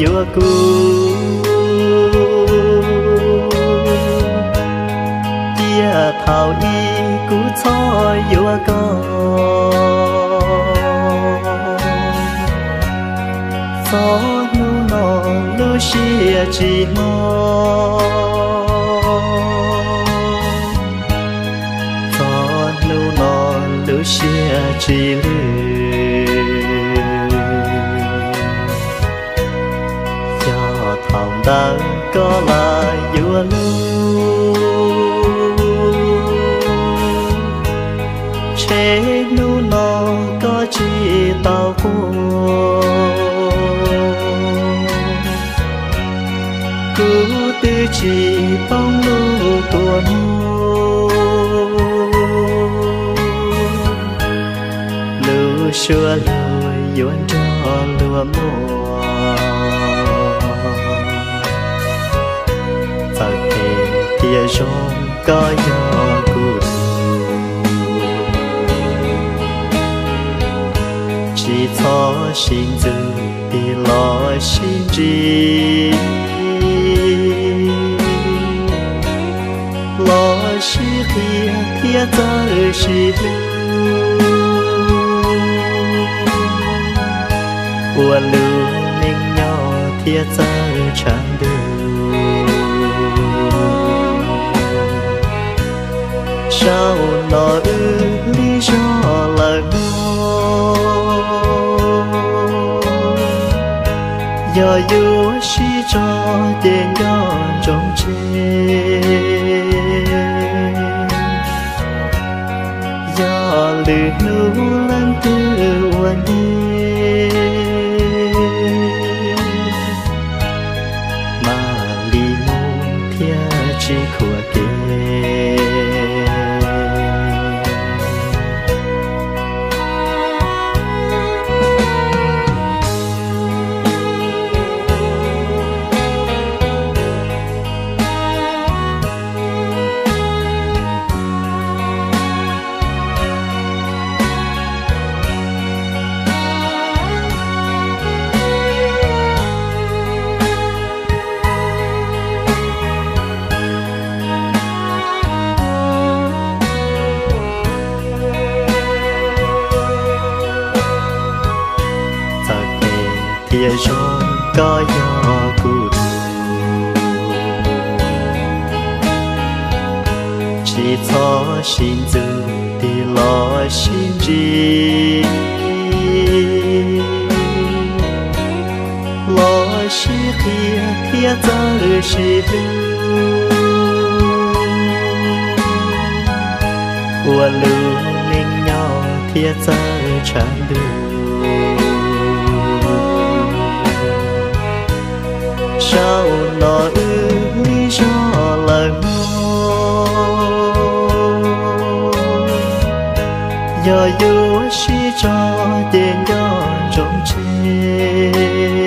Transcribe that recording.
yuav kuv, cia thaum ub kuv txhob yuav koj. Txog hnub no lub siab tsis hlob, txog hnub no lub siab tsis lwj. Yog thaum ntawd koj lam yuav luag, ntshe hnub no koj tsis tau quaj. Kuv twb tsis poob lub kua muag, lub suab luag yuav nrog luag muaj. Txawm phem thiab zoo koj yog kuv tus, tsis txhob sib ntxub tig los sib ntsib, los sib qhia thiab txawj sib hlub, ua lub neej nyob thiab txawj tshav ntuj. Zaum no wb lig zog lawm mog, yog yuav sib tso ces nco ntsoov tseg. Yog lwm hnub leej twg ua ntej, mam li mus thiab tsis khuam kev. Txawm phem thiab zoo koj yog kuv tus, tsis txhob sib ntxub tig los sib ntsib, los sib qhia thiab txawj sib hlub, ua lub neej nyob thiab txawj tshav ntuj. Zaum no wb lig zog lawm mog, yog yuav sib tso ces nco ntsoov tseg.